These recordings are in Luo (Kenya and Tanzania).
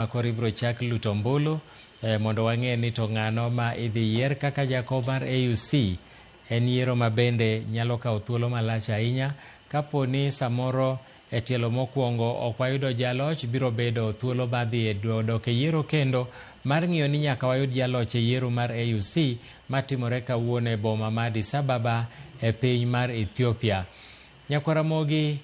Koro ibiro chak luto ombulu mondo wang'e ni to ng'ano ma idhi yier kaka jakom mar AUC. En yiero ma bende nyalo kawo thuolo malach ahinya kapo ni samoro e tielo mokwongo ok wayudo jaloch biro bedo thuolo mar dhi e dok e yiero kendo mar ng'iyo ni nyaka wayud jaloch e yiero mar AUC matimore kawuono e boma ma Addis Ababa e piny mar Ethiopia. Nyakwaramogi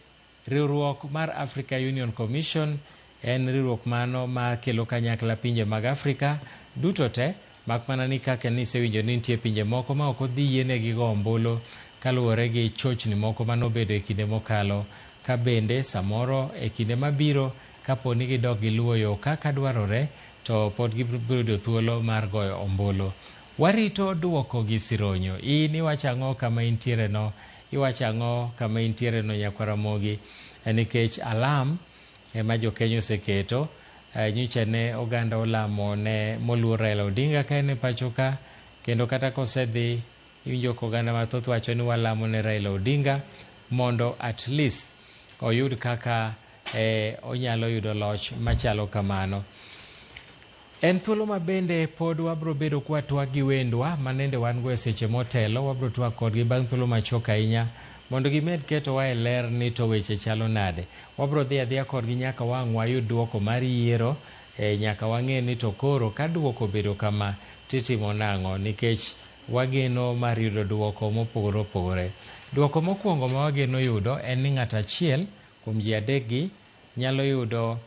Riwruok mar Africa Union Commission en riwruok mano ma kelo kanyakla pinje mag Afrika duto te, mak mana ni kaka nisewinjo ni nitie pinje moko ma ok odhi yienegi go ombulu kaluwore gi chochni moko mane obedo e kinde mokalo, ka bende samoro e kinde mabiro kapo ni gidok giluwo yo kaka dwarore to pod gibiro yudo thuolo mar goyo ombulu. Warito duoko gi sironyo. In iwacho ang'o kama intiere no? Iwacho ang'o kama intiere no nyakwar Ramogi? Nikech alam ema jo-Kenya oseketo. Nyocha ne oganda olamo ne moluor Raila Odinga ka en e pacho ka kendo kata kosedhi iwinjo ka oganda mathoth wacho ni walamo ne Raila Odinga mondo at least oyud kaka onyalo yudo loch machalo kamano. En thuolo ma bende pod wabro bedo kwatwak gi wendwa ma nende wan go e seche motelo. Wabro twak kodgi bang' thuolo machuok ahinya mondo gimed ketowa e ler ni to weche chalo nade. Wabro dhi adhiya kodgi nyaka wang' wayud duoko mar yiero e nyaka wang'e ni to koro ka duoko obedo kama titimo nang'o nikech wageno mar yudo duoko mopogore opogore. Duoko mokwongo ma wageno yudo en ni ng'ato achiel kuom ji adekgi nyalo yudo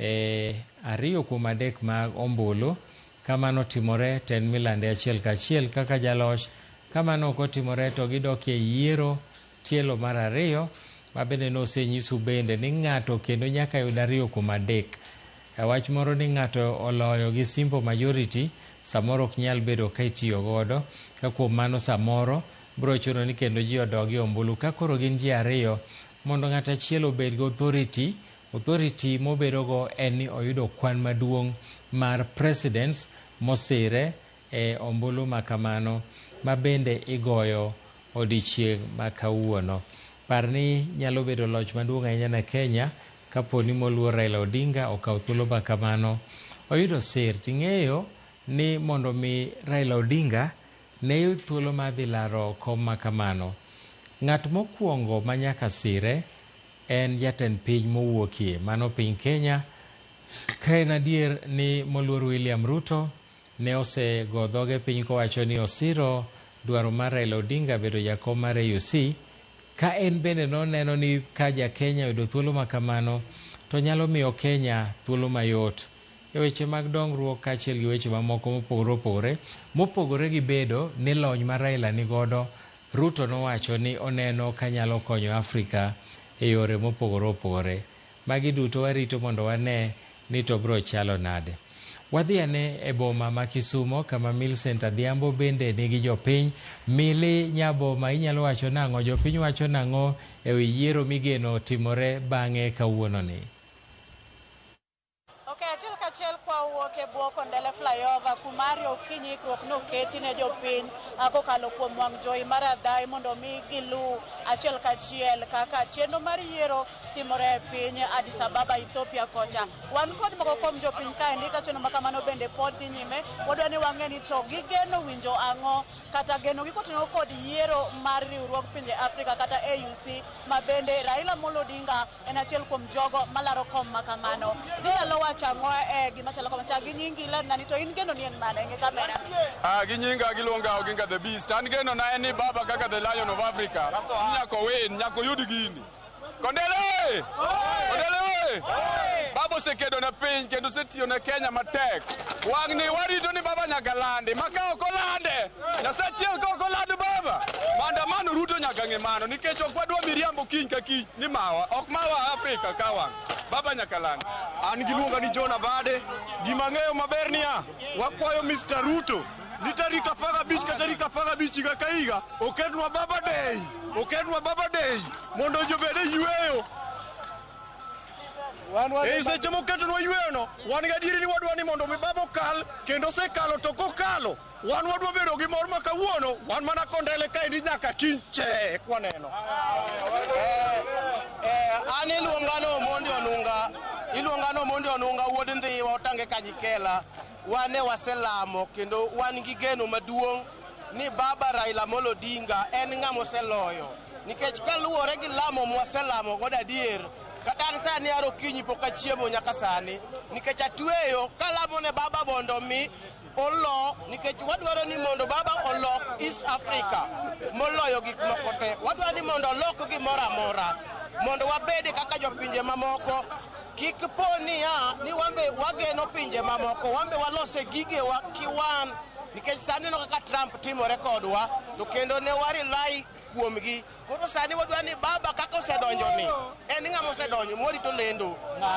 E ariyo kuom adek mag ombulu. Ka mano otimore to en milande achiel kachiel kaka jaloch. Ka mano ok otimore to gidokie yiero tielo mar ariyo ma bende nosenyisu bende ni ng'ato kendo nyaka yud ariyo kuom adek. E wach moro ni ng'ato oloyo gi simple majority samoro ok nyal bedo ka itiyo godo. Ka kuom mano samoro biro chuno ni kendo ji odogi ombulu ka koro gin ji ariyo mondo ng'ato achiel obed gi authority Authority mobedogo en ni oyudo kwan maduong' mar presidents mosire e ombulu ma kamano ma bende igoyo odichieng' ma kawuono. Par ni nyalo bedo loch maduong' ahinya ne Kenya kapo ni moluor Raila Odinga okawo thuolo ma kamano oyudo sir. Ting'eyo ni mondo mi Raila Odinga ne yud thuolo mar dhi laro kom ma kamano, ng'at mokwongo ma nyaka sire en jatend piny mowuokie, mano piny Kenya. Ka en adier ni moluor William Ruto ne osego dhoge piny kowacho ni osiro dwaro mar Raila Odinga bedo jakom mar AUC, ka en bende noneno ni ka ja Kenya oyudo thuolo ma kamano to nyalo miyo Kenya thuolo mayot e weche mag dongruok kaachiel gi weche mamoko mopogore opogore, mopogore gi bedo ni lony ma Raila nigodo Ruto nowacho ni oneno ka nyalo konyo Afrika e yore mopogore opogore. Magi duto warito mondo wane ni to bro chalo nade. Wadhi ane e boma ma Kisumo kama Millicent Adhiambo bende nigi jopiny. Mili nyaboma inyalo wacho nang'o? Jopiny wacho nang'o e wi yiero migeno timore bang'e kawuononi? Ok, achiel kachiel kwa wuok e bwo Kondele Flyover kuma ariyo okinyi ikruok noketi ne jopiny kokalo kuom wang' jowi mar adhai mondo mi giluw achiel kachiel kaka chenro mar yiero timore e piny Addis Ababa, Ethiopia kocha. Wan kod moko kuom jopiny kaendi ka chenro ma kamano bende pod dhi nyime. Wadwa ni wang'e ni to gigeno winjo ang'o kata geno gi kotenore kod yiero mar riwruog pinje Afrika kata AUC ma bende Raila Amolo Odinga en achiel kuom jogo malaro kom ma kamano. Ginyalo wacho ang'o e gima chalo kama? Chak gi nyingi ilerna ni to in geno ni en mane ng'e kamera. Ah, gi nyinga giluonga Oginga the Beast. An geno na en ni baba kaka the Lion of Africa. Nyaka win, nyaka oyud gini. Kondele oye! Kondele oye! Baba osekedo ne piny kendo osetiyo ne Kenya matek. Wang'ni warito ni baba nyaka landi. Ma ka ok olande, Nyasaye achiel ka ok olando baba, maandamano Ruto nyaka ng'e mano nikech ok wadwa miriambo kiny ka kiny ni mawa, ok mawa Afrika ka wang'. Baba nyaka landi. An giluonga ni John Abade. Gima ang'eyo maber niya, wakwayo Mr. Ruto ni tarik 15 ka tarik 15 higa ka higa oketnwa Baba Day, oketnwa Baba Day mondo ji obed e yueyo. E seche moketonwa yueyono, wan gadieri ni wadwa ni mondo mi baba okal kendo osekalo to kokalo wan wadwa bedo gi mor ma kawuono wan mana Kondele kaendi nyaka kiny che kwaneno. An iluonga ni Omondi Onunga, iluonga ni Omondi Onunga wuod Ndhiwa Otange. Nyatike Kanyikela, wane waselamo kendo wan gi geno maduong' ni baba Raila Amolo Odinga en ng'ama oseloyo. Nikech kaluwore gi lamo mwaselamo godo adier, kata an sani ar okinyi pok achiemo nyaka sani, nikech atweyo kalamo ne baba mondo mi olo, nikech wadwaro ni mondo baba olok East Africa moloyo gik moko te. Wadwaro ni mondo olok gimoro amora mondo wabed kaka jopinje mamoko. Kik po niya ni wambe wageno pinje mamoko, wambe walose gigewa kiwan, nikech sani neno kaka Trump timore kodwa, to kendo ne warilai kuomgi. Koro sani wadwa ni baba kaka osedonjo ni, en ng'ama osedonjo mwarito lendo,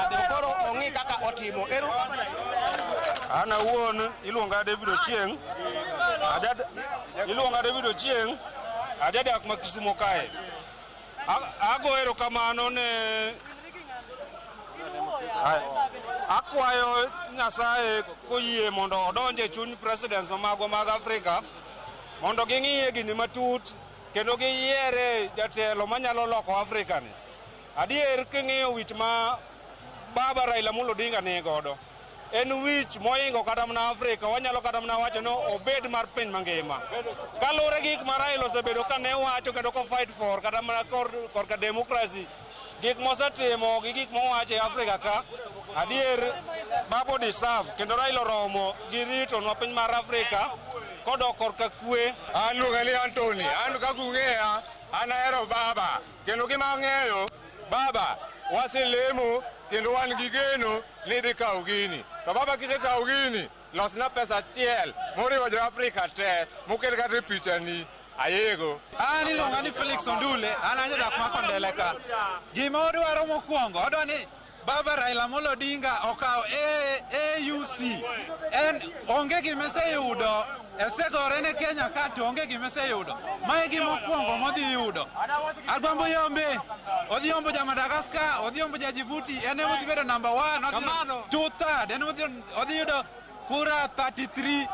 to koro ong'i kaka otimo. Ero An awuon iluonga David Ochieng. Iluonga David Ochieng, ajadak ma Kisumo kae. Ago erokamano ne akwayo Nyasaye koyie mondo odonje e chuny presidents mamagwa mag Afrika mondo ging'iye gini matut kendo giyiere jatelo manyalo loko Afrika ni. Adier king'iyo wich ma baba Raila Amolo Odinga ni godo, en wich moingo kata mana Afrika, wanyalo kata mana wacho ni obed mar piny mangima. Kaluwore gi gik ma Raila osebedo ka ne wacho kendo ko fight for kata mana korka democracy, gik mosetimo gi gik mowacho e Afrika ka, adier baba deserve kendo Raila oromo gi ritonwa piny mar Afrika kodok korka kwe. An luonga ni Anthony, an kaka ung'eya, an ahero baba, kendo gima ang'eyo, baba waselemo kendo wan gi geno ni idhi kawo gini. To baba kisekawo gini, losna pesa achiel moriwo jo Afrika te, moket kata e pichani, ayiego. An iluonga ni Felix Ondule, an a jadak ma Kondele ka. Gima odwaro mokwongo, odwa ni baba Raila Amolo Odinga okaw AUC. En onge gima oseyudo, osegore ne Kenya ka to onge gima oseyudo. Ma e gima okwongo modhi yudo. Agwambo yombe, odhi yombo ja Madagascar, odhi yombo ja Djibouti, en ema odhi bedo number 1, odhi 2/3, en ema odhi yudo kura 33 plus.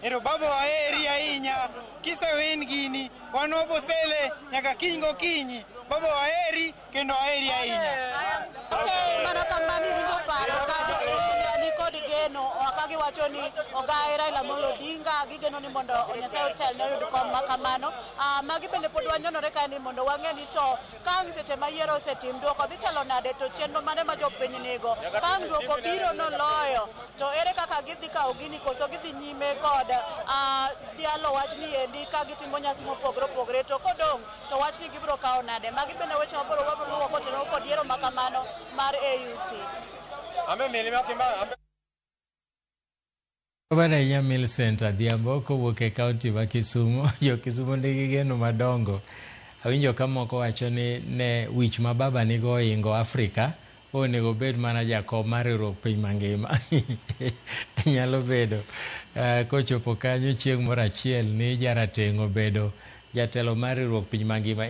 Ero baba waheri ahinya, kisewin gini, wan wabosele nyaka kiny gokinyi. Baba waheri kendo waheri ahinya. Okay, mana kamano iwinjo paro ka jopiny nikod geno ka giwacho ni ogai Raila Amolo Odinga, gigeno ni mondo Nyasaye otelne oyud kom ma kamano. Magi bende pod wanyonore kae ni mondo wang'e ni to ka ang' seche ma yiero osetim duoko dhi chalo nade, to chenro mane ma jopiny nigo. Ka ang' duoko biro noloyo, to ere kaka gidhi kawo gini koso gidhi nyime kod dhialo wachni endi ka gitimo nyasi mopogore opogore, to kodong' to wachni gibiro kawo nade. Magi bende weche mabiro wabiro luwo kotenore kod yiero ma kamano mar AUC. Bana ahinya Millicent Adhiambo kowuok e kaunti ma Kisumu. Jo Kisumu nigi geno madongo. Awinjo ka moko wacho ni ne wich ma baba nigo oingo Afrika, onego bed mana jakom mar riwruok piny mangima. Nyalo bedo kochopo kanyo chieng' moro achiel ni jarateng' obedo jatelo mar riwruok piny mangima.